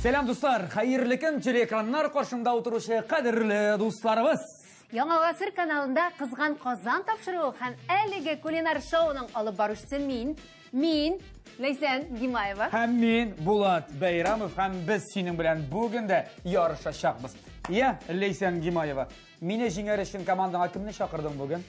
Сәлам, дуслар! Хәерле көн, телеэкраннар каршында утыручы кадерле дусларыбыз! Яңа Гасыр каналында Кызган Казан тапшыруы һәм әлеге кулинар шоуның алып баручысы мин, Ләйсән Гимаева. Һәм мин, Булат Бәйрамов, һәм без синең белән бүген дә ярышачакбыз. Я, Ләйсән Гимаева, мине җиңәр өчен командаңа кемне чакырдың бүген?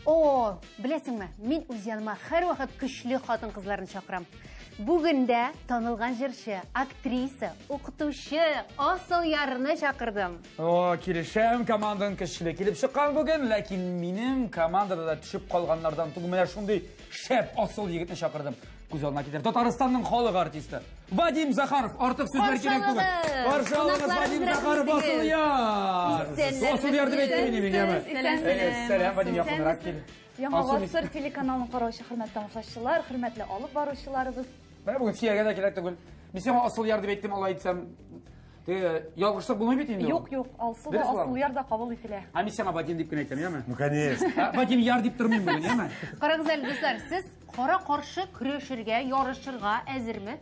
О, беләсеңме, мин үз яныма һәрвакыт көчле хатын-кызларны чакырам. Бүген дә танылган җырчы, актриса, укытучы Асылъярны чакырдым. О, килешәм, командаң көчле килеп чыккан бүген, ләкин минем командада да төшеп калганнардан түгел, менә шундый шәп асыл егетне чакырдым. Күз алдына китер. Татарстанның халык артисты Вадим Захаров. Артык сүзләр кирәк түгел. Каршы алыгыз, Вадим Захаров, Асылъяр. Асылъяр дип әйттем инде мин, яме. Сәлам, Вадим, якынрак кил. Яңа Гасыр телеканалын караучы хөрмәтле тамашачылар, хөрмәтле алып баручыларыбыз. Менә бүген сөяргә дә кирәк түгел. Мин сиңа Асылъяр дип әйттем, алай әйтсәм, ялгышлык булмый бит инде. Юк, юк, Алсу да, Асылъяр да кабул ителә. Ә мин сиңа Вадим дип кенә әйтәм, яме? Ну, конечно. Вадим Яр дип тормыйм бүген, яме? Карагыз әле, дуслар, сез кара-каршы көрәшергә, ярышырга әзерме?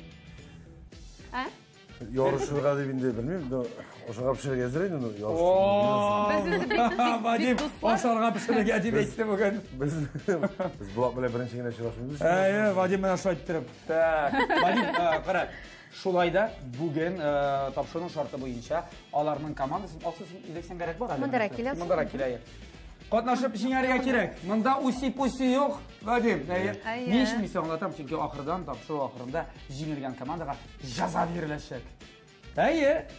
Ә? Ярышырга дип инде белмим, но ашарга пешерергә әзер инде, но ярышырга. Вадим, ашарга пешерергә дип әйтте бүген. Без Булат белән беренче генә очрашуыбыз. Әйе, Вадим менә шулай иттереп. Так, Вадим, кара. Шулай да бүген тапшыруның шарты буенча аларның командасын Алсу, син илексең бар әле. Мондарак килә. Мондарак килә. Катнашып җиңәргә кирәк. Монда уси-пуси юк, Вадим. Ни өчен мин аңлатам, чөнки ахырдан тапшыру ахырында җиңелгән командага җәза биреләчәк. Әйе.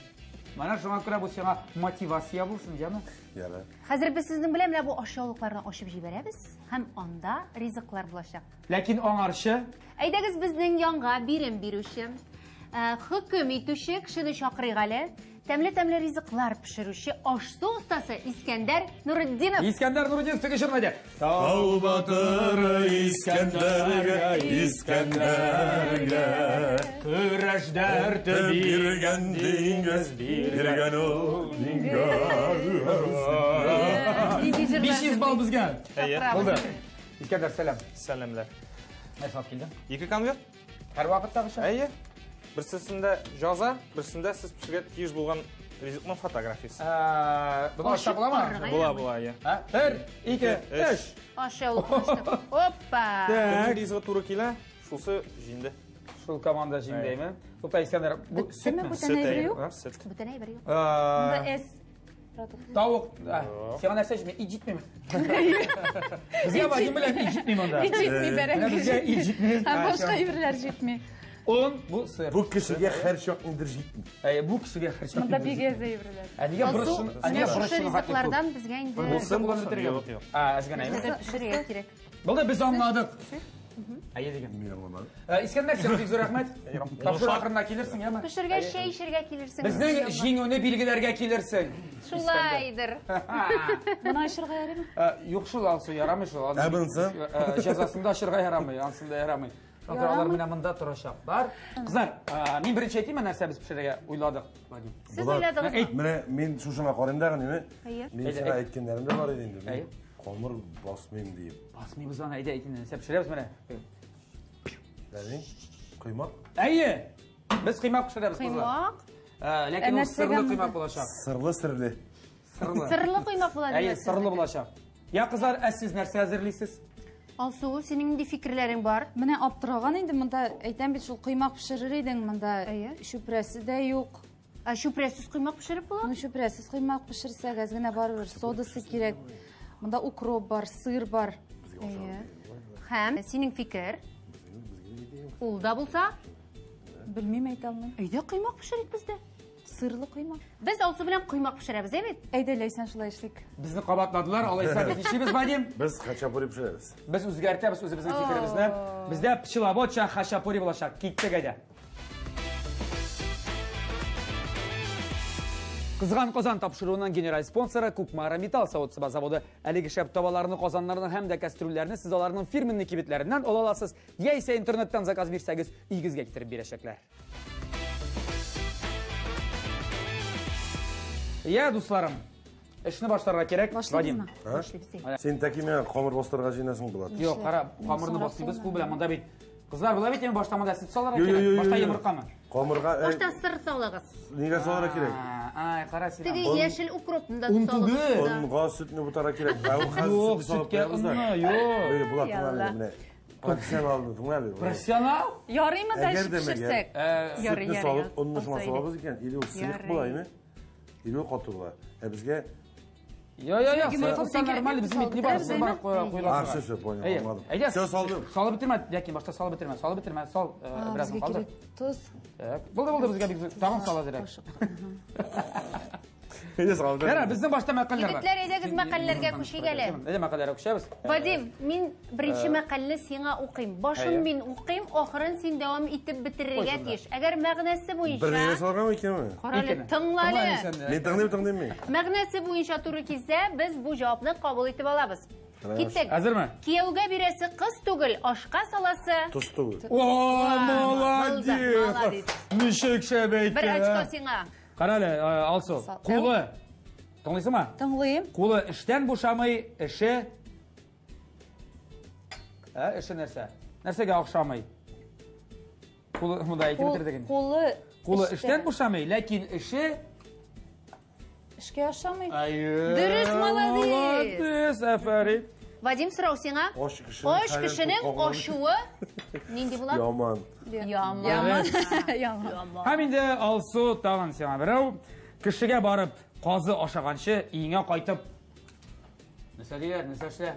Менә шуңа күрә бу сиңа мотивация булсын, яме? Ярар. Хәзер без сезнең белән менә бу ашъяулыкларны ачып җибәрәбез һәм анда ризыклар булачак. Ләкин аңарчы Әйдәгез безнең янга бирем бирүче, хөкем итүче кешене чакырыйк әле. Тәмле-тәмле ризыклар пешерүче аш-су остасы Искәндәр Нуретдинов. Искәндәр Нуретдинов теге җырны әйтә. Тау батыры Искәндәргә, Искәндәргә. Көрәш дәрте биргән диңгез, биргән ул диңгез. 500 балл безгә. Булды. Искәндәр, сәлам. Сәламләр. Нәрсә алып килдең? 2 конверт. Һәр вакыттагыча? Әйе. Берсесендә җаза, берсендә сез пешерергә тиеш булган ризыкның фотографиясе. Буны ачсак буламы? Була, була, әйе. 1, 2, 3. Ашъяулык ачтык. Опа! Кемнең ризыгы туры килә, шулсы җиңде. Шул команда җиңде, әйме? Тукта, Искәндәр, бу сөтме? Бүтән әйбер юк. Сөт. Бүтән әйбер юк. Монда эс. Тавык. Сиңа нәрсә җитми? Ит җитмиме? Безгә Вадим белән ит җитми монда. Ит җитми, бәрәңге. Безгә ит җитми. Һәм башка әйберләр җитми. Он бу сыр. Бу кешегә һәрчак ниндер җитми. Әйе, бу кешегә һәрчак. Монда бик әз әйберләр. Ә нигә борычын, ә нигә борычын ризыклардан безгә инде Булсын булып бетерергә. А, әз генә. Пешерергә кирәк. Булды, без аңладык. Әйе дигән. Мин аңламадым. Искәндәр, сиңа бик зур рәхмәт. Тапшыру ахырында килерсең, яме? Пешергә, чәй эчәргә килерсең. Безнең җиңүне билгеләргә килерсең. Шулайдыр. Моны ачырга ярыймы? Юк шул, Алсу, ярамый шул. Ә монысы? Җәзасын да ачырга ярамый, ансын да ярамый. Шуңа алар менә монда торачаклар. Кызлар, мин беренче әйтимме, нәрсә без пешерергә уйладык, Вадим? Сез уйладыгызмы? Менә мин шушыңа карыйм да, ниме? Мин сиңа әйткәннәрем дә бар иде инде. Камыр басмыйм диеп. Басмыйбыз аны, әйдә, әйт инде, нәрсә пешерәбез менә. Бәлки, коймак? Әйе. Без коймак пешерәбез, кызлар. Коймак? Ләкин ул сырлы коймак булачак. Сырлы, сырлы. Сырлы. Сырлы коймак була. Әйе, сырлы булачак. Я, кызлар, ә сез нәрсә әзерлисез? Алсу, синең нинди фикерләрең бар? Менә аптыраган инде монда, әйтәм бит, шул коймак пешерер идең, монда чүпрәсе дә юк. Ә чүпрәсез коймак пешереп була? Ну, чүпрәсез коймак пешерсәк, әз генә барыбер содасы кирәк. Монда укроп бар, сыр бар. Һәм синең фикер? Ул да булса? Белмим, әйтә алмыйм. Өйдә коймак пешерик без дә. Сырлы коймак. Без Алсу белән коймак пешерәбез, әйбәт? Әйдә, Ләйсән, шулай эшлик. Безне кабатладылар, алайса без нишлибез, Вадим? Без хачапури пешерәбез. Без үзгәртәбез үзебезнең фикеребезне. Бездә пчеловодча хачапури булачак. Киттек әйдә. Кызган Казан тапшыруының генераль спонсоры Кукмара металл савыт-саба заводы. Әлеге шәп табаларны, казаннарны һәм дә кастрюльләрне сез аларның фирменный кибетләреннән ала аласыз, яисә интернеттан заказ бирсәгез, өегезгә китереп бирәчәкләр. Я, дусларым, эшне башларга кирәк. Вадим. Син тәки миңа камыр бастырырга җыенасың, Булат. Юк, кара, камырны басыйбыз кул белән. Монда бит Кызлар, була бит инде башта монда сөт салырга кирәк. Башта йомыркамы? Камырга Башта сыр салыгыз. Нигә салырга кирәк? Ай, кара син. Теге яшел укропны да салыгыз. Онга сөтне бутарга кирәк. Юк, сөткә онны, юк. Әйе, була тыңла менә. Профессионал, тыңла әле. Профессионал? Ярыймы дальше пешерсәк? Ярый, ярый. Салып, онны шуңа салабыз икән, или ул сыек була, әйме? Или ул каты була. Ә безгә Йо, йо, йо, сыек нормально, безнең бит не бар, сыр бар куела. А, все, все, понял, аңладым. Әйдә, Все, салдым. Салып бетермә, ләкин башта салып бетермә, салып бетермә, сал, бераз калдыр. Тоз. Так, булды, булды, безгә бик тагын сал әзерәк. Әйдә, салып. Ярар, безнең башта мәкальләр бар. Егетләр, әйдәгез мәкальләргә күчик әле. Әйдә, мәкальләргә күчәбез. Вадим, мин беренче мәкальне сиңа укыйм. Башын мин укыйм, ахырын син дәвам итеп бетерергә тиеш. Әгәр мәгънәсе буенча... Бер нигә салыргамы, икенме? Кара әле, тыңла әле. Мин тыңлыйм, тыңлыйм мин. Мәгънәсе буенча туры килсә, без бу җавапны кабул итеп алабыз. Киттек. Әзерме? Кияүгә бирәсе кыз түгел, ашка саласы. Тоз түгел. О, молодец! Ничек шәп әйткән. Бер очко сиңа. Кара әле, Алсу, кулы. Тыңлыйсыңмы? Тыңлыйм. Кулы эштән бушамый, эше... Ә, эше нәрсә? Нәрсәгә охшамый? Кулы, монда әйтеп бетердек инде. Кулы... Кулы эштән бушамый, ләкин эше... Эшкә охшамый. Дөрес, молодец! Молодец, афәрин. Вадим, сорау сиңа. Ош кешенең ашуы нинди була? Яман. Яман. Яман. Һәм инде Алсу, тагын сиңа берәү. Кешегә барып казы ашаганчы, өеңә кайтып. Нәрсә диләр, нәрсә эшлә?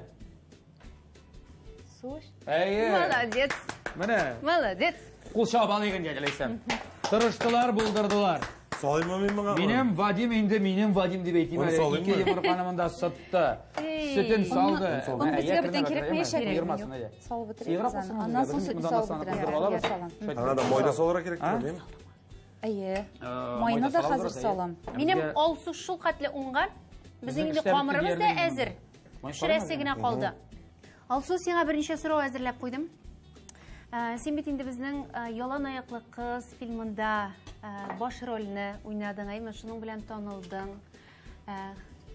Су эч. Әйе. Молодец. Менә. Молодец. Кул чабып алыйк инде, әләйсәм. Тырыштылар, булдырдылар. Салыйммы мин моңа? Минем Вадим инде, минем Вадим дип әйтим әле. Ике йомырканы монда сытты. Сөтен салды. Он безгә бүтән кирәкмәячәк. Салып бетерәбез. Аннан соң сөтне салып бетерәбез. Ана да майда салырга кирәк түгел, Әйе. Майны да хәзер салам. Минем Алсу шул хәтле уңган. Безнең инде камырыбыз да әзер. Пешерәсе генә калды. Алсу, сиңа берничә сорау әзерләп куйдым. Син бит инде безнең Ялан аяклы кыз фильмында баш рольне уйнадың, әйме, шуның белән танылдың.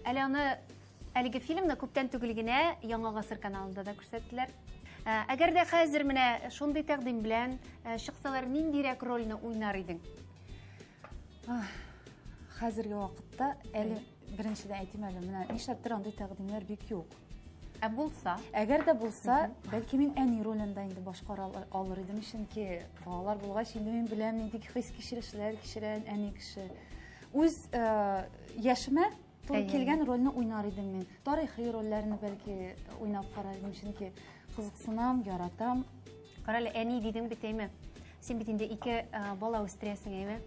Әле аны, әлеге фильмны күптән түгел генә Яңа Гасыр каналында да күрсәттеләр. Әгәр дә хәзер менә шундый тәкъдим белән чыксалар, ниндирәк рольне уйнар идең? Хәзерге вакытта әле беренчедән әйтим әле, менә нишләптер андый тәкъдимнәр бик юк. Ә булса? Әгәр дә булса, бәлки мин әни ролендә инде башкара алыр идем, чөнки балалар булгач, инде мин беләм нинди хис кичерешләр кичерә әни кеше. Үз яшемә туры килгән рольне уйнар идем мин. Тарихи рольләрне бәлки уйнап карар идем, чөнки кызыксынам, яратам. Кара әле, әни дидең бит, әйме? Син бит инде ике бала үстерәсең, әйме?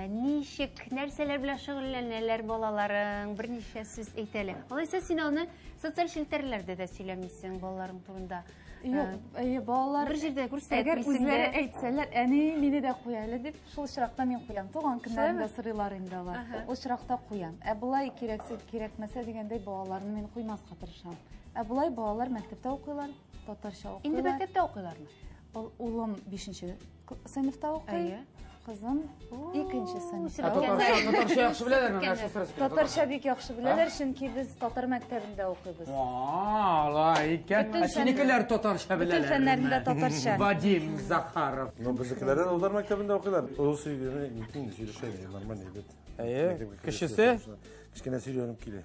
Ничек, нәрсәләр белән шөгыльләнәләр балаларың, берничә сүз әйт әле. Алайса син аны социаль челтәрләрдә дә сөйләмисең балаларың турында. Юк, әйе, балалар бер җирдә күрсәтмисең. Әгәр үзләре әйтсәләр, әни, мине дә куй әле дип, шул очракта мин куям. Туган көннәрендә сорыйлар инде алар. Ул очракта куям. Ә болай кирәксә, кирәкмәсә дигәндәй балаларны мин куймаска тырышам. Ә болай балалар мәктәптә укыйлар, татарча укыйлар. Инде мәктәптә укыйлармы? Улым 5нче сыйныфта укый. Кызым 2нче сыйныфта. Татарча яхшы беләләрме? Татарча бик яхшы беләләр, чөнки без татар мәктәбендә укыйбыз. Алай икән. Ә синекеләр татарча беләләр. Бөтен фәннәрендә татарча. Вадим Захаров. Ну, безнекеләр дә татар мәктәбендә укыйлар. Ул сөйләгәне мөмкин сөйләшә, нормаль әйбәт. Әйе, кешесе кечкенә сөйләнеп килә.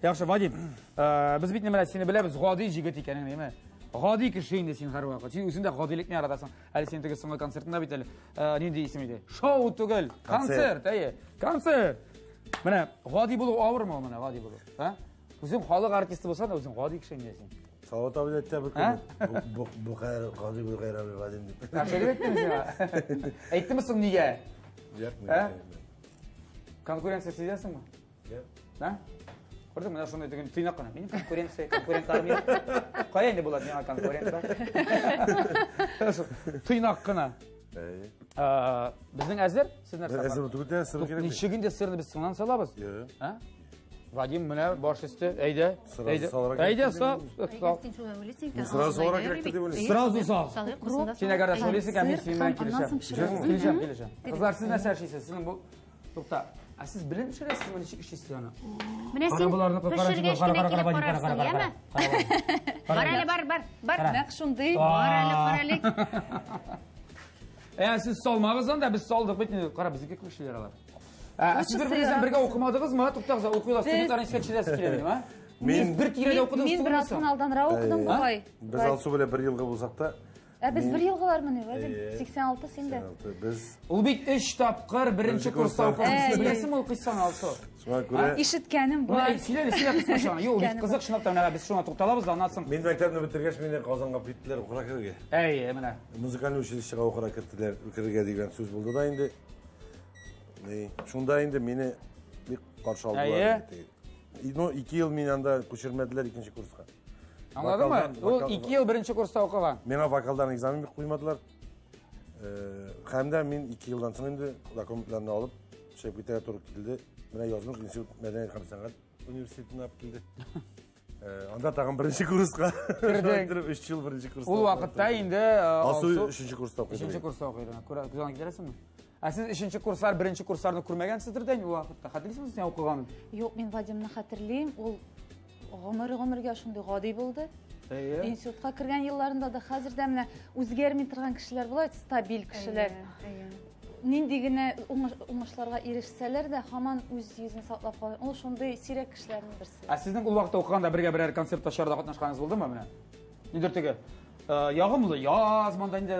Яхшы, Вадим, без бит менә сине беләбез, гади җегет икәнеңне, әйеме? Гади кеше инде син һәрвакыт. Син үзең дә гадилекне яратасың. Әле син теге соңгы концертында бит әле нинди исем иде? Шоу түгел, концерт, әйе. Концерт. Менә гади булу авырмы ул, менә гади булу? Һа? Үзең халык артисты булсаң да, үзең гади кеше инде син. Салават абый әйтте бер көн. Бу кадәр гади булу гайрәт Вадим дип. Ә шәйләп әйттеме сиңа? Әйттеме соң нигә? Юк. Конкуренция сизәсеңме? Юк. Һа? Күрдең, менә шундый теге тыйнак кына. Минем конкуренция, конкурентларым юк. Кая инде була миңа конкурентлар? Тыйнак кына. Безнең әзер? Сез нәрсә? Әзер түгел, сыр кирәк. Ничек инде сырны без соңнан салабыз? Юк. Һа? Вадим, менә баш өсте, әйдә. Әйдә. Әйдә, сал. Сразу салырга кирәк дип уйлыйм. Сразу сал. Син әгәр дә сөйлисең, мин синең белән килешәм. Килешәм, килешәм. Кызлар, сез нәрсә эшлисез? Сезнең бу тукта. Ә сез белем пешерәсезме, ничек эшлисез аны? Менә син пешергәч кенә килеп карарсың, яме? Бар әле, бар, бар, бар. Нәкъ шундый. Бар әле, бар әле. Сез салмагыз анда, без салдык бит инде. Кара, безнеке күп эшлиләр алар. Ә сез бер-берегездән бергә укымадыгызмы? Туктагыз, укыйлар, студентларны искә төшерәсе килә минем, а? Мин бер тирәдә укыдыгыз Мин бераз алданрак укыдым бугай. Без Алсу белән бер елга булсак та. Ә без бер елгылармыни, Вадим? 86 син дә. Без Ул бит 3 тапкыр беренче курста укыдым. Беләсеңме ул кыйссаны, Алсу? Шуңа күрә ишеткәнем бар. Сөйлә, сөйлә кыскача. Юк, бит кызык, чынлап та менә без шуңа тукталабыз да, аннан соң. Мин мәктәпне бетергәч, мине Казанга киттеләр укырга керергә. Әйе, менә. Музыкальный училищега укырга керттеләр, керергә дигән сүз булды да инде. Шунда инде мине бик каршы алдылар. Ну, 2 ел мине анда күчермәделәр икенче курска. Аңладыңмы? Ул 2 ел беренче курста укыган. Миңа вокалдан экзамен бик куймадылар. Һәм дә мин 2 елдан соң инде документларны алып, чыгып китәргә туры килде. Менә язмыш институт мәдәният һәм сәнгать университетына алып килде. Анда тагын беренче курска. Кердең. 3 ел беренче курста. Ул вакытта инде Алсу 3-нче курста укыды. 3-нче курста укыды. Күз алдына китерәсеңме? Ә сез 3-нче курслар, 1-нче курсларны күрмәгәнсездер дә инде ул вакытта. Хәтерлисезме син укыганын? Юк, мин Вадимны хәтерлим. Ул гомер-гомергә шундый гади булды. Институтка кергән елларында да хәзер дә менә үзгәрми торган кешеләр була, стабиль кешеләр. Нинди генә уңышларга ирешсәләр дә, һаман үз йөзен саклап кала. Ул шундый сирәк кешеләрнең берсе. Ә сезнең ул вакытта укыганда бергә берәр концертта чарада катнашканыгыз булдымы менә? Нидер теге ягымлы яз, монда инде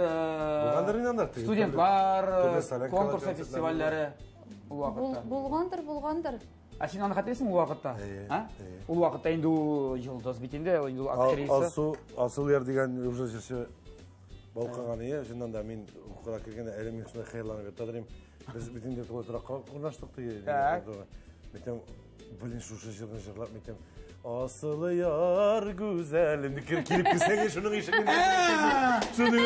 студентлар, конкурс фестивальләре ул вакытта. Булгандыр, булгандыр. Ә син аны хәтерлисеңме ул вакытта? Ул вакытта инде ул йолдыз бит инде, инде ул актриса. Алсу, Асылъяр дигән уже җырчы балкыган ие. Чыннан да мин укырга кергәндә әле мин шулай хыялланып ята идем. Без бит инде тулай торакка урнаштык теге. Мин блин, шушы җырны җырлап, мин Асылъяр гүзәлем килеп керсәң, шуның ишегенә. Шуны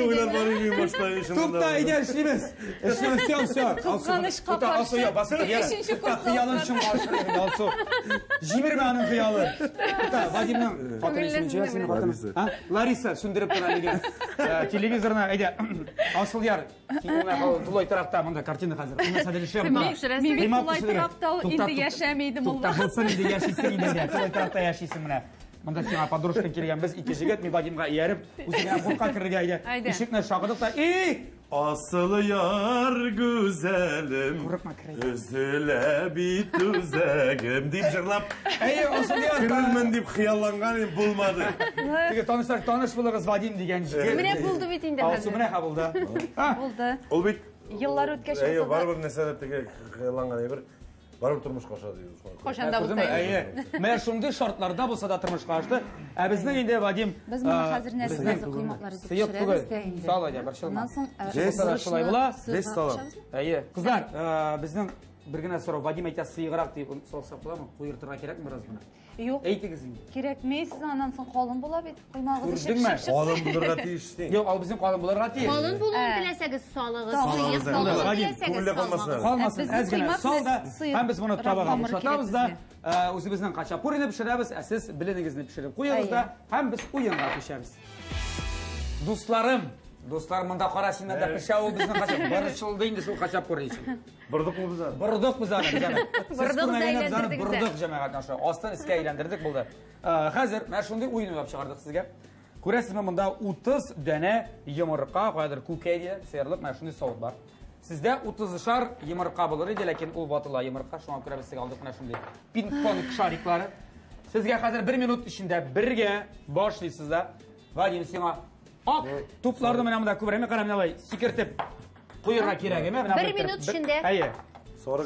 уйлар бар иде башта. Тукта, әйдә, эшлибез. Эшлибез, все, все. Кызганычка каршы. Хыялын чынга ашырып, Алсу. Җибәрмә аның хыялын. Тукта, Вадимның хатыны исеме ничек? Хатыны. А? Лариса сүндереп тора әлегә. Телевизорны, әйдә, Асылъяр, тулай торакта монда картина хәзер. Мин бит тулай торакта инде яшәми идем ул. Тукта, булсын инде, яшисең инде, тулай торакта яшисең менә. Монда сиңа подружка килгән, без ике җегет, мин Вадимга ияреп, үзеңә курка керергә әйдә. Ишекне шакыдык та, эй! Асылъяр гүзәлем, өзелә бит үзәгем дип җырлап, әй, Асылъяр, керермен дип хыялланган идем, булмады. Теге танышлар, таныш булыгыз, Вадим дигән җегет. Менә булды бит инде хәзер. Алсу менә булды. Булды. Ул бит еллар үткәч, әй, барыбер нәрсәдер теге хыялланган әйбер. Барыбер тормышка аша ди. Кашан да булса. Әйе. Менә шундый шартларда булса да тормышка ашты. Ә безнең инде Вадим, без моны хәзер нәрсә коймаклар итеп пешерәбез дә инде. Сал әйдә, борчылма. Аннан соң шулай була. Беш салам. Әйе. Кызлар, безнең бер генә сорау. Вадим әйтә, сыеграк дип салсак буламы? Куертырга кирәкме бераз моны? Юк. Әйтегез инде. Кирәкми, сез аннан соң калын була бит. Коймагыз ишеп. Калын булырга тиеш син. Юк, ал безнең калын булырга тиеш. Калын булуын теләсәгез салыгыз, сыек салыгыз теләсәгез салмагыз. Калмасын, әз генә сал да, һәм без моны табага бушатабыз да, үзебезнең хачапурины пешерәбез, ә сез беленегезне пешереп куегыз да, һәм без уенга күчәбез. Дусларым, дуслар, монда кара синнән дә пешә ул безнең хачапури. Борчылды инде шул хачапури өчен. Бордык мы без аны? Бордык без аны, без аны. Бордык да әйләндердек. Бордык җәмәгать аша. Астын өскә әйләндердек булды. Хәзер менә шундый уен уйлап чыгардык сезгә. Күрәсезме, монда 30 данә йомырка, каядыр күкәй диләр, сыерлык, менә шундый савыт бар. Сездә 30шар йомырка булыр иде, ләкин ул ватыла йомырка, шуңа күрә без сезгә алдык менә шундый пинг-понг шариклары. Сезгә хәзер 1 минут эчендә бергә башлыйсыз да. Вадим, сиңа ак тупларны менә монда күбрәк кара, менә алай сикертеп куярга кирәк, әйме? 1 минут эчендә. Әйе.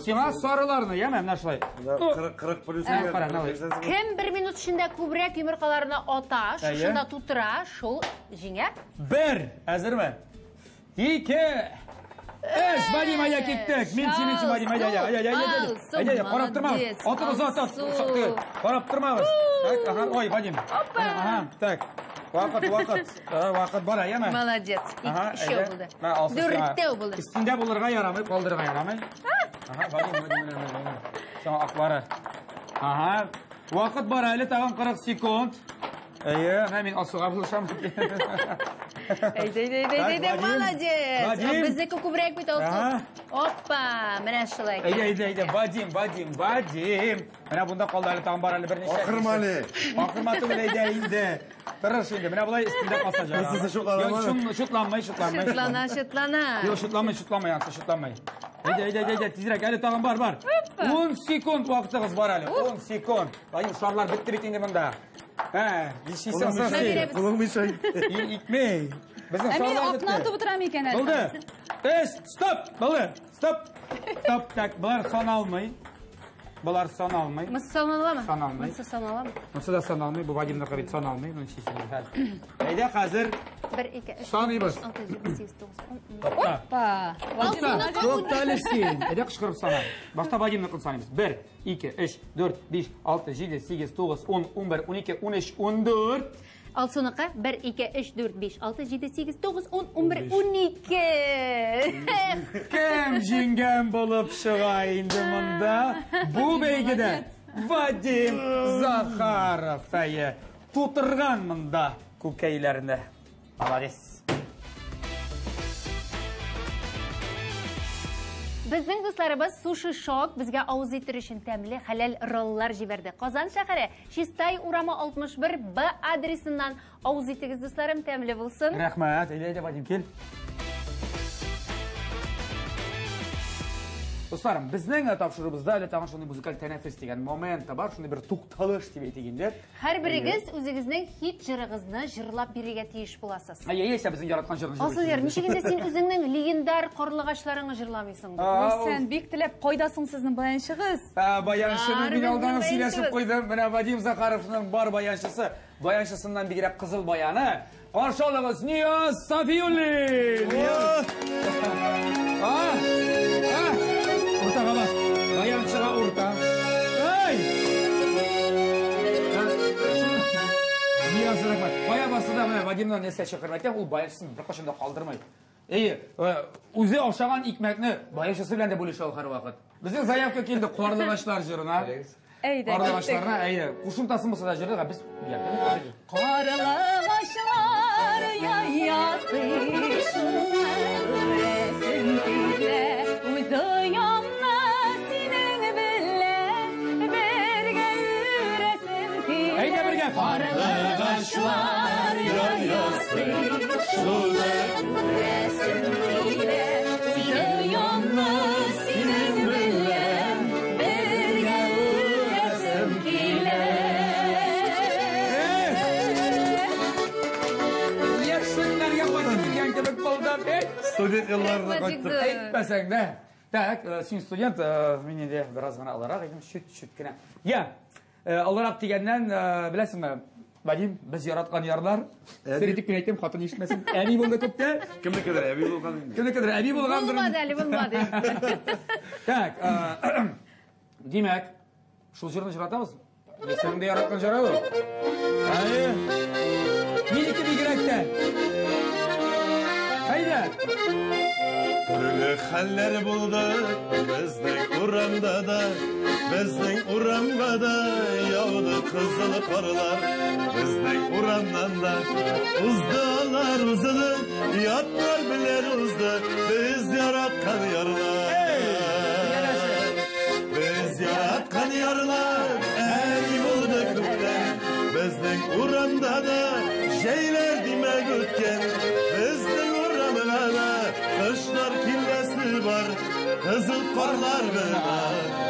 Сиңа сарыларны, яме, менә шулай. 40 плюс. Кем 1 минут эчендә күбрәк йомыркаларны ата, шушында тутыра, шул җиңә. 1, әзерме? 2, 3, Вадим, әйдә киттек. Мин синең өчен, Вадим, әйдә, әйдә, әйдә, әйдә, әйдә, карап тормагыз. Атыгыз, ат, ат, карап тормагыз. Так, ага, ой, Вадим. Ага, так. Вакыт, вакыт, вакыт бара, яме? Молодец. Өчәү булды. Дүртәү булды. Өстендә булырга ярамый, калдырырга ярамый. Ага, Вадим, Вадим, Вадим. Сиңа аклары. Ага. Вакыт бара әле, тагын 40 секунд. Әйе, менә мин Алсуга булышам. Әйдә, әйдә, әйдә, әйдә, молодец. Безнеке күбрәк бит, Алсу. Опа, менә шулай. Әйдә, әйдә, әйдә, Вадим, Вадим, Вадим. Менә бунда калды әле тагын бар әле берничә. Акырма әле. Акырма түгел, әйдә инде. Тырыш инде. Менә болай өстендә калса җара. Берсесе шутланамы? Шутланмый, шутланмый. Шутлана, шутлана. Юк, шутланмый, шутланмый, ансы шутланмый. Әйдә, әйдә, әйдә, тизрәк, әле тагын бар, бар. 10 секунд вакытыгыз бар әле. 10 секунд. Вадим, шарлар бетте бит инде монда. Ә, нишлисең соң син? Кулың мишай. Итмей. Безнең Ә мин шарлар атны бетте. атып утырам икән әле. Булды. Өч, стоп, булды. Стоп. Стоп, так, болар саналмый. Болар саналмый. Монысы саналамы? Саналмый. Монысы саналамы? Монысы да саналмый, бу Вадимныкы бит саналмый. Ну, ничего хәзер. Әйдә, хәзер 1, 2, 3, саныйбыз. 6, 7, 8, 9, 10. Тукта. Опа. Тукта, тукта әле син. Әйдә кычкырып сана. Башта Вадимныкын саныйбыз. 1, 2, 3, 4, 5, 6, 7, 8, 9, 10, 11, 12, 13, 14. Алсуныкы 1, 2, 3, 4, 5, 6, 7, 8, 9, 10, 11, 12. Кем җиңгән булып чыга инде монда? Бу бәйгедә Вадим Захаров әйе тутырган монда күкәйләрне. Молодец. Безнең дусларыбыз Суши Шок безгә авыз итер өчен тәмле хәләл роллар җибәрде. Казан шәһәре Чистай урамы 61 Б адресыннан авыз итегез, дусларым, тәмле булсын. Рәхмәт. Әйдә, әйдә, Вадим, кил. Дусларым, безнең тапшыруыбызда әле тагын шундый музыкаль тәнәфес дигән момент та бар, шундый бер тукталыш дип әйтик инде. Һәрберегез үзегезнең хит җырыгызны җырлап бирергә тиеш буласыз. Әйе, яисә безнең яраткан җырны җырлыйсыз. Асылъяр, ничек инде син үзеңнең легендар карлыгачларыңны җырламыйсың? Сен бик теләп кайдасың сезнең баянчыгыз? Баянчыны Бар мин алдан безнең сөйләшеп баянчыбыз. куйдым. Менә Вадим Захаровның бар баянчысы, баянчысыннан бигрәк кызыл баяны. Каршы алыгыз, Нияз Сафиуллин! Нияз! А? А? Уртага бас. Баянчыга урта. Эй! Нияз, рәхмәт. Кая басты да менә Вадимнан нәрсә чакырып әйтәм, ул баянчысын беркайчан да калдырмый. Әйе, үзе ашаган икмәкне баянчысы белән дә бүлешә ул һәрвакыт. Безнең заявка килде карлыгачлар җырына. Әйдә, Карлыгачларына, әйе, кушымтасын булса да җырлыйк, без ярдәм. Карлыгачлар яясы шуңа күрәсем килә. Үз оямны синең белән бергә йөрәсем килә. Әйдә бергә. Карлыгачлар яясы шуңа күрәсем килә. Синең янны синең белән бергә йөрәсем килә. Яшьлекләргә кайтып килгән кебек булдым. Эй, Студент елларына кайттык. Әйтмәсәң дә. Так, син студент, мин инде бераз гына аларак идем, чүт-чүт кенә. Я, аларак дигәннән, беләсеңме, Вадим, без яраткан ярлар. Сер итеп кенә әйтәм, хатын ишетмәсен. Әни булды күптә. Кемнекедер әби булган инде. Кемнекедер әби булгандыр. Булмады әле, булмады. Так, димәк, шул җырны җырлатабыз. Синең дә яраткан җыры ул. Әйе. Минеке бигрәк тә. Әйдә. Төрле хәлләр булды безнең урамда да, безнең урамга да яуды кызыл карлар. Безнең урамнан да уздылар узды, ятлар белән узды, без яраткан ярлар. Без яраткан ярлар, әй булды күптән. Безнең урамда да җәйләр димәк үткән. Безнең урамга да кышлар киләсе бар, кызыл карлар гына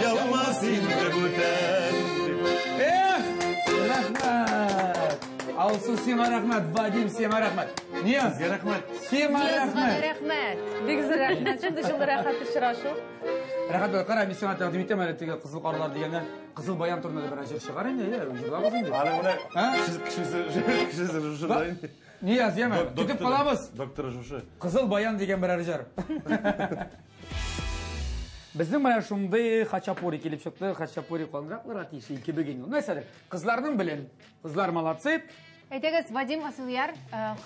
яумас инде бүтән. Эх, рәхмәт. Алсу, сиңа рәхмәт, Вадим, сиңа рәхмәт. Нияз, Сезгә рәхмәт. Сиңа Ниязга да рәхмәт. рәхмәт. Бик зур рәхмәт. Шундый җылы рәхәт очрашу. Рәхәт бул, кара, мин сиңа тәкъдим итәм әле теге кызыл карлар дигәннән, кызыл баян турында да берәр җыр чыгар инде, әйе, җырлабыз инде. Аны менә А? кешесе кешесе шушы да инде. Нияз, яме, көтеп калабыз. Докторы шушы. Кызыл баян дигән берәр җыр. Безнең менә шундый хачапури килеп чыкты. Хачапури калынрак булырга тиеш кебек инде. Нәрсәдер, кызларның белен. Кызлар молодцы. Әйдәгез, Вадим Асылъяр,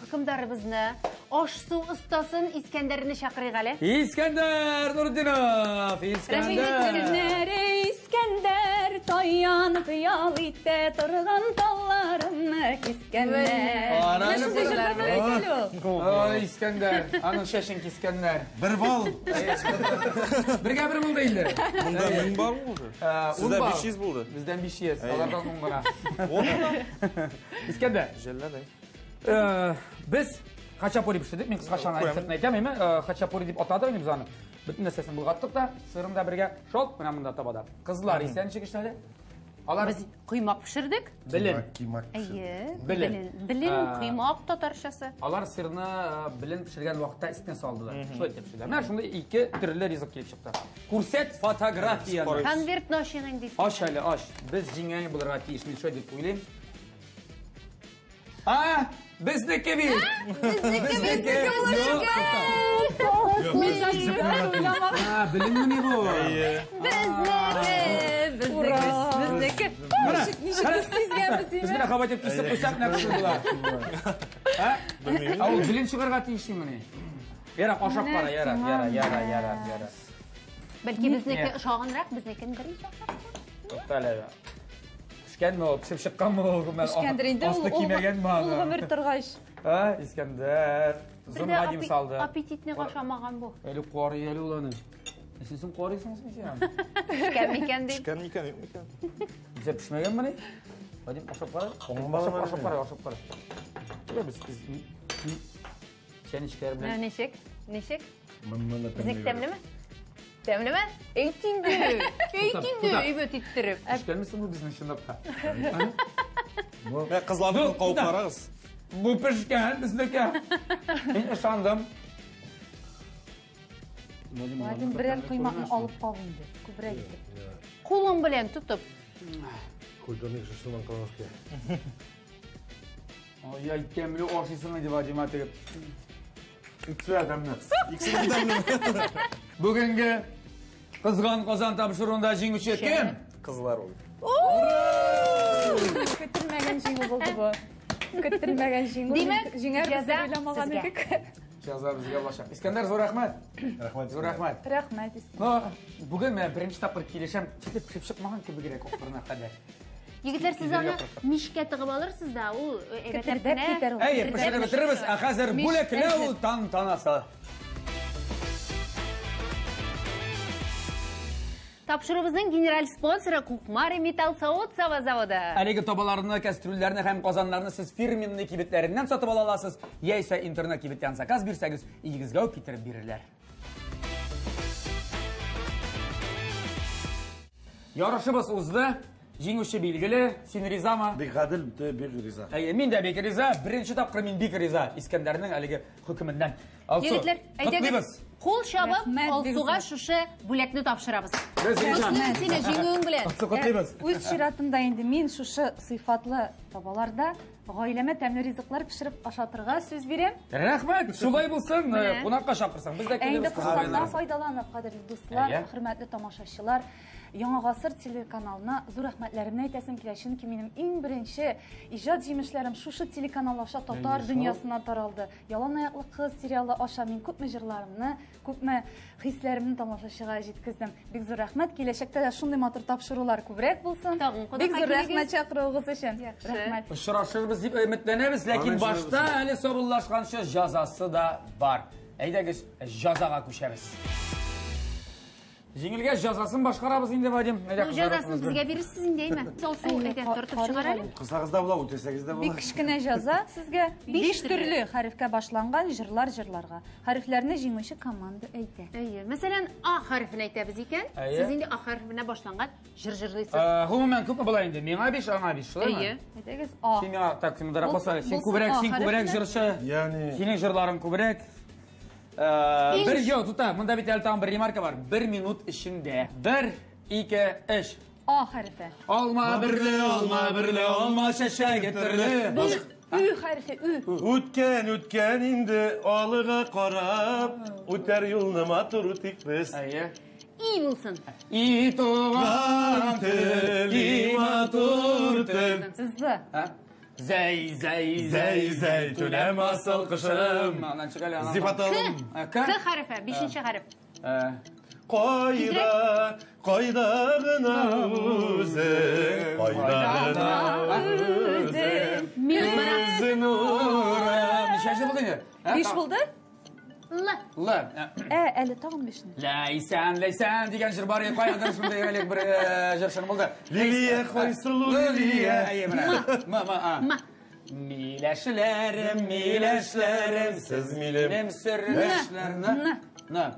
хөкемдарыбызны, аш-су остасын Искәндәрне чакырыйк әле. Искәндәр Нуртдинов, Искәндәр. Искәндәр, Искәндәр, Таянып ял итә торган талларымны кискәннәр. Менә шундый җырлар белә әле ул. Ой, Искәндәр, аның чәчен кискәннәр. Бер балл. Бергә бер булды инде. Монда 1000 бар уже. Сездә 500 булды. Бездән 500, алардан 10 гына. 10 гына? Искәндәр. Жәлләдең. Без хачапури пешердек. Мин кыскача гына рецептны әйтәм, әйме? Хачапури дип атадык инде без аны. Бөтен нәрсәсен болгаттык та, сырын да бергә шолт менә монда табада. Кызлар исә ничек эшләде? Алар Без коймак пешердек. Белен. Әйе. Белен. Белен, коймак татарчасы. Алар сырны белен пешергән вакытта өстенә салдылар. Шулай итеп пешерделәр. Менә шундый ике төрле ризык килеп чыкты. Күрсәт фотографияне. Конвертны ачыйк инде. Ач әле, ач. Без җиңгән булырга тиеш. Мин шулай дип уйлыйм. А, безнеке бит. Безнеке, безнеке булачак. А, беленмени бу? Безнеке, безнеке, безнеке. Ничек без сизгәнбез, Без менә кабат итеп кисеп куйсак, нәкъ шул була. А? А ул белен чыгарга тиеш мени? Ярар, ашап кара, ярар, ярар, ярар, ярар, ярар. Бәлки безнеке ошаганрак, безнекен беренче ашап. Тукта әле. Пешкәнме ул, пешеп чыкканмы ул? Пешкәндер инде ул. Асты кимәгәнме Ул аны? гомер торгач. А, Искәндәр. Зонга дим салды. Аппетитне ашамаган бу. Әле карый әле ул аны. Син соң карыйсың син? Пешкән микән дип. Пешкән микән, юк микән? Бездә пешмәгәнмени? Вадим, ашап кара. Ашап кара, ашап кара. Без чәнечкеләр белән. Ничек? Ничек? Безнеке тәмлеме? Тәмлеме? Әйт инде. Әйт инде, әйбәт иттереп. Пешкәнме соң бу безнең чынлап та? Менә кызларны кауып карагыз. Бу пешкән безнеке. Мин ышандым. Вадим, берәр коймакны алып кал инде. Күбрәк итеп. Кулың белән тотып. Культурный шашлык калмаска. Ай, тәмле ашыйсың инде, Вадим, әтегеп. Икесе дә тәмле. Икесе дә тәмле. Бүгенге Кызган Казан тапшыруында җиңүче кем? Кызлар ул. Көтелмәгән җиңү булды бу. Көтелмәгән җиңү. Димәк, җиңәрбез җәза дип уйламаган сезгә. идек. Җәза безгә булачак. Искәндәр, зур рәхмәт. Рәхмәт. Зур рәхмәт. Рәхмәт, Искәндәр. Но бүген менә беренче тапкыр килешәм, читеп пешеп чыкмаган кебегрәк ахырына кадәр. Егетләр, сез аны мичкә тыгып алырсыз да, ул әйбәтләп Кетердәп кенә. китәр ул. Әйе, пешереп бетерербез, ә хәзер бүләкләү тантанасы. Тапшыруыбызның генераль спонсоры Кукмара Металл савыт саба заводы. Әлеге табаларны, кәстрүлләрне һәм казаннарны сез фирменный кибетләреннән сатып ала аласыз, яисә интернет кибеттән заказ бирсәгез, өегезгә үк китереп бирерләр. Ярышыбыз узды. Җиңүче билгеле. Син ризамы? Бик гадел, бик риза. Әйе, мин дә бик риза. Беренче тапкыр мин бик риза Искәндәрнең әлеге хөкеменнән. Алсу, Егетләр, әйдәгез, котлыйбыз. кул чабып, Рәхмәт, Алсуга бик шушы бүләкне тапшырабыз. Без риза. Котлыйбыз сине җиңүең белән. Алсу, котлыйбыз. Үз чиратында инде мин шушы сыйфатлы табаларда гаиләмә тәмле ризыклар пешереп ашатырга сүз бирәм. Рәхмәт, шулай булсын, Менә. кунакка чакырсаң, без дә Ә инде килербез. форсаттан файдаланып, кадерле дуслар, Әйе. хөрмәтле тамашачылар, Яңа гасыр телеканалына зур рәхмәтләремне әйтәсем килә, чөнки минем иң беренче иҗат җимешләрем шушы телеканал аша татар дөньясына таралды. Ялан аяклы кыз сериалы аша мин күпме җырларымны, күпме хисләремне тамашачыга җиткездем. Бик зур рәхмәт. Киләчәктә дә шундый матур тапшырулар күбрәк булсын. Тагын кунакка Бик зур килегез. рәхмәт чакыруыгыз өчен. Яхшы. Рәхмәт. Очрашырбыз дип өметләнәбез, ләкин Аның башта әле саубуллашканчы җәзасы да бар. Әйдәгез, җәзага күчәбез. Җиңелгә җәзасын башкарабыз инде, Вадим. Әйдә, Ну, кызлар, җәзасын кызлар. безгә бирерсез инде, әйме? Алсу, Әйе, әйдә, тартып карыйк чыгар әле. әле. Кысагыз да була, үтәсәгез дә була. Бик кечкенә җәза сезгә. Биш 5 төрле хәрефкә башланган җырлар җырларга. Хәрефләрне җиңүче команда әйтә. Әйе, мәсәлән, А хәрефен әйтәбез икән, Әйе. сез инде А хәрефенә башланган җыр җырлыйсыз. Гомумән күпме була инде? Миңа 5, аңа 5, шулаймы? Әйе. Әйтәгез А. Син миңа так, син мондарак Булсын, басма. Син булсын, күбрәк, А син күбрәк хәрефенә. җырчы. Ягъни Синең җырларың күбрәк. Бер ел тута, монда бит әле тагын бер ремарка бар. 1 минут эчендә. 1, 2, 3. А хәрефе. Алма берле, алма берле, алма чәчәге төрле. Ü хәрефе, Ü. Үткән, үткән инде алыга карап, үтәр юлны матур үтик без. Әйе. И булсын. И туган тел, и матур тел. З. Һа? Зәй, зәй, Зәй, зәй, түләм асыл кышым. Аннан чык әле, аннан. Зифаталым. Ә, К. К хәрефе, 5нче хәреф. Кайда, кайда гына үзең. 5 булды? Л. Л. Ә, әле тагын 5-не. Ләйсән, Ләйсән дигән җыр бар иде, каядыр шундый элек бер җырчының булды. Лилия, Хайсылу, Лилия. Әйе, менә. М, М, А. М. Миләшләрем, миләшләрем, Сез минем минем сердәшләр. Н. Н.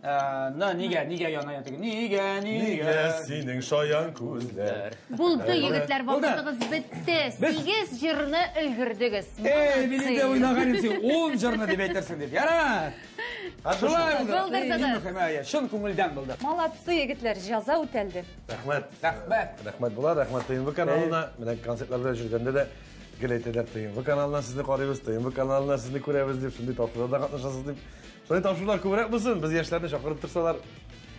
Н, нигә, нигә яна теге? Нигә, Нигә нигә? синең шаян күзләр? Булды, егетләр, Булды. вакытыгыз бетте. Без- 8 җырны өлгердегез. Эй, мин инде Молодцы. уйлаган идем, син 10 җырны дип әйтерсең дип. Ярар. Шулай булды. Булдырдыгыз. Иң мөһиме, әйе, чын күңелдән булды. Молодцы, егетләр, җаза үтәлде. Рәхмәт. Рәхмәт. Рәхмәт була, рәхмәт ТНВ каналына. Менә концертларда йөргәндә дә гел әйтәләр, ТНВ каналыннан сезне карыйбыз, ТНВ каналыннан сезне күрәбез дип, шундый тапшыруларда катнашасыз дип. Шундый тапшырулар күбрәк булсын, без яшьләрне чакырып торсалар.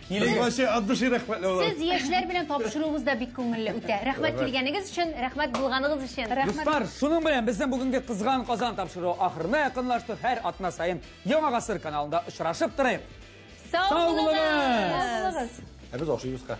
Без вообще от души рәхмәтле булабыз. Сез яшьләр белән тапшыруыбыз да бик күңелле үтә. Рәхмәт килгәнегез өчен, рәхмәт булганыгыз өчен. Дуслар, шуның белән безнең бүгенге Кызган Казан тапшыруы ахырына якынлашты. Һәр атна саен Яңа Гасыр каналында очрашып торыйк. Сау Сау булыгыз! булыгыз! Булыгыз. Ә без ашыйбыз ха.